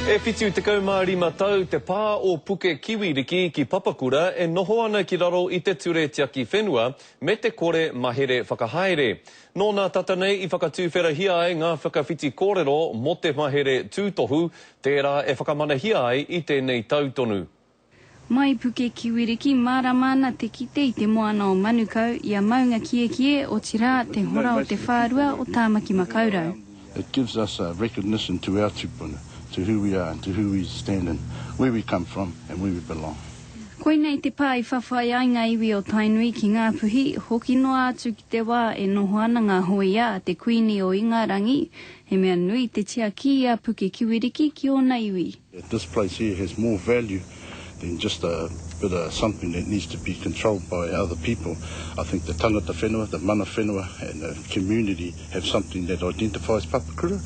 E 75 tau te pā o Pukekiwiriki ki Papakura e noho ana ki raro i te ture tiaki whenua me te kore mahere whakahaere. Nō nā tata nei i whakatuwherahia ai ngā whakawhiti kōrero mō te mahere tūtohu, tērā e whakamanahia ai i tēnei tau tonu. Mai Pukekiwiriki, mārama ana te kite i te moana o Manukau, i a Maungakiekie, otirā, te hora o te whārua o Tāmaki Makaurau. It gives us a recognition to our tupuna, to who we are and to who we stand in, where we come from and where we belong. Koinei te pā i whawhai ai ngā iwi o Tainui ki Ngāpuhi, hoki noa atu ki te wā e noho ana ngā hōia a te Kuini o Ingarangi, he mea nui te tiaki i a Pukekiwiriki ki ōna iwi. This place here has more value than just a bit of something that needs to be controlled by other people. I think the tangata whenua, the mana whenua and the community have something that identifies Papakura.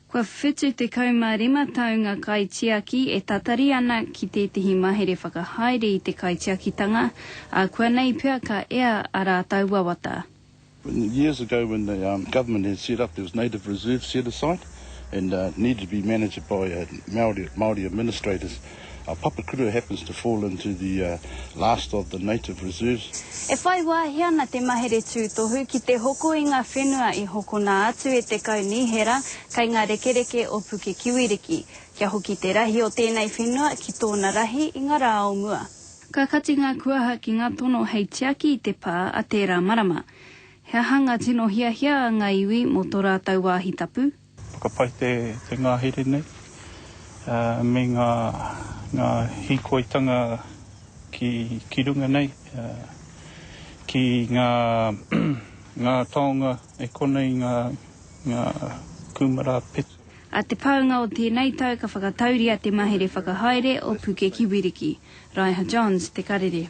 Kua 75 tau ngā kaitiaki e tatari ana ki tētehi mahere whakahaere i te kaitiakitanga, ā, kuanei pea ka ea ā rātou wawata. Years ago when the um, government had set up, there was native reserves set aside and uh, needed to be managed by uh, Maori, Maori administrators. Uh, Papakura happens to fall into the uh, last of the native reserves. E whai wāhi ana te mahere tūtohu ki te hoko i ngā whenua i hokona atu e te kaunihera kei ngā rekereke o Pukekiwiriki, kia hoki te rahi o tēnei whenua ki tōna rahi i ngā rā o mua. Ka kati ngā kuaha ki ngā tono hei tiaki i te pā a tērā marama. He aha ngā tino hiahia a ngā iwi mō tō rātou wāhi tapu? Whakapai te te ngahere nei me ngā ngā hīkoitanga ki ki runga nei ki ngā ngā taonga e konei ngā ngā kūmara petu. A te paunga o tēnei tau ka whakatauria te mahere whakahaere o Pukekiwiriki. Raiha Johns, Te Karere.